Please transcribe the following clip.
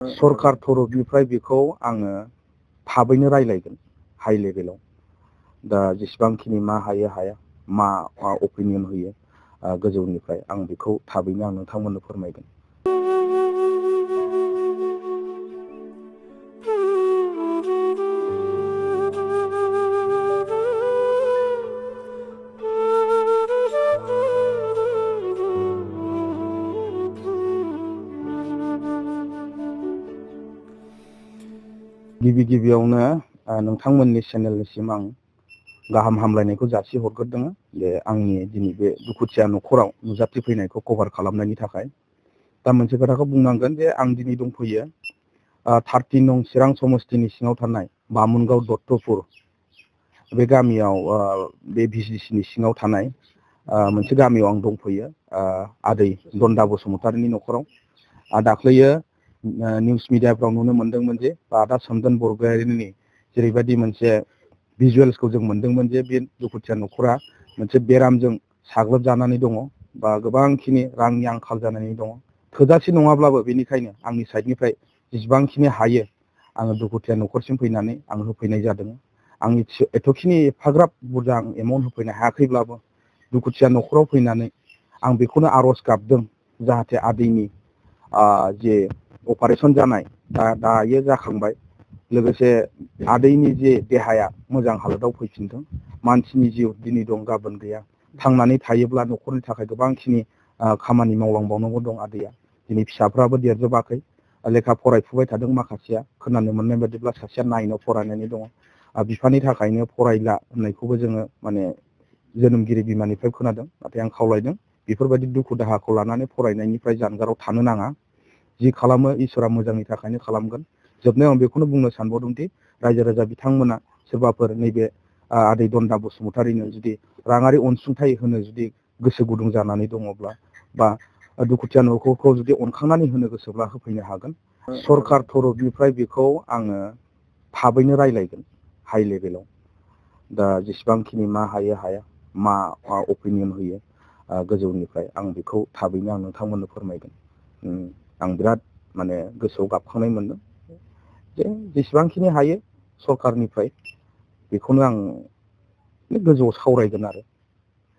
सरकार तरफनिफ्राय बेखौ आङो थाबैनो रायलायगोन हाइ लेभेलाव। दा जेसेबांखिनि मा हायो हाया मा अपिनियन होयो गोजौनिफ्राय आं बेखौ थाबैनो आं नोंथांमोननो फोरमायगोन। गिबियावनो नोंथांमोननि चेनेलनिसिम आं गाहाम हामलायनायखौ जासिहरग्रोदों जे आंनि दिनै बे दुखुथिया न'खराव नुजाथिफैनायखौ कभार खालामनायनि थाखाय। दा मोनसे खोथाखौ बुंनांगोन जे आं दिनै दंफैयो 30 नं चिरां समस्तिनि सिङाव थानाय बामुनगाव दत्तपुर बे गामियाव बे भिसिडिसिनि सिङाव थानाय मोनसे गामियाव आं दंफैयो आदै दन्दा बसुमतारिनि न'खराव। दाख्लैयो निउस मिडियाफ्राव नुनो मोनदोंमोन जे आदा सोमदोन बरगयारिनि जेरैबायदि मोनसे भिजुवेल्सखौ जों मोनदोंमोन जे बे दुखुथिया न'खरा मोनसे बेरामजों साग्लोबजानानै दङ बा गोबांखिनि रांनि आंखाल जानानै दङ। थोजासे नङाब्लाबो बेनिखायनो आंनि साइडनिफ्राय जेसेबांखिनि हायो आङो दुखुथिया न'खरसिम फैनानै आं होफैनाय जादों। आं एथ'खिनि एफाग्राब बुरजा आं एमाउन्ट होफैनो हायाखैब्लाबो दुखुथिया न'खराव फैनानै आं बेखौनो आर'ज गाबदों जाहाथे आदैनि जे अपारेशन जानाय दायो जाखांबाय, लोगोसे आदैनि जे देहाया मोजां हालोदाव फैफिनदों। मानसिनि जिउ दिनै दं गाबोन गैया, थांनानै थायोब्ला न'खरनि थाखाय गोबांखिनि खामानि मावलांबावनांगौ दं आदैया। दिनै फिसाफ्राबो देरजोबाखै, लेखा फरायफुबाय थादों माखासेया, खोनानो मोननाय बायदिब्ला सासेया 9आव फरायनानै दङ। बिफानि थाखायनो फरायला होननायखौबो जोङो माने जोनोमगिरि बिमानिफ्राय खोनादों। नाथाय आं खावलायदों बेफोरबायदि दुखु दाहाखौ लानानै फरायनायनिफ्राय जानगाराव थानो नाङा। जि खालामो इसोरा मोजांनि थाखायनो खालामगोन। जोबनायाव आं बेखौनो बुंनो सानबावदों दि रायजो राजा बिथांमोना सोरबाफोर नैबे आदै दन्दा बसुमतारिनो जुदि राङारि अनसुंथाइ होनो जुदि गोसो गुदुं जानानै दङब्ला बा दुखुथिया न'खरखौ जुदि अनखांनानै होनो गोसोब्ला होफैनो हागोन। सरकार तरफनिफ्राय बेखौ आङो थाबैनो रायलायगोन हाइ लेभेलाव। दा जेसेबांखिनि मा हायो हाया मा अपिनियन होयो गोजौनिफ्राय आं बेखौ थाबैनो आं नोंथांमोननो फोरमायगोन। आं बिराद माने गोसोआव गाबखांनाय मोनदों जे जेसेबांखिनि हायो सरकारनिफ्राय बेखौनो आं गोजौआव सावरायगोन आरो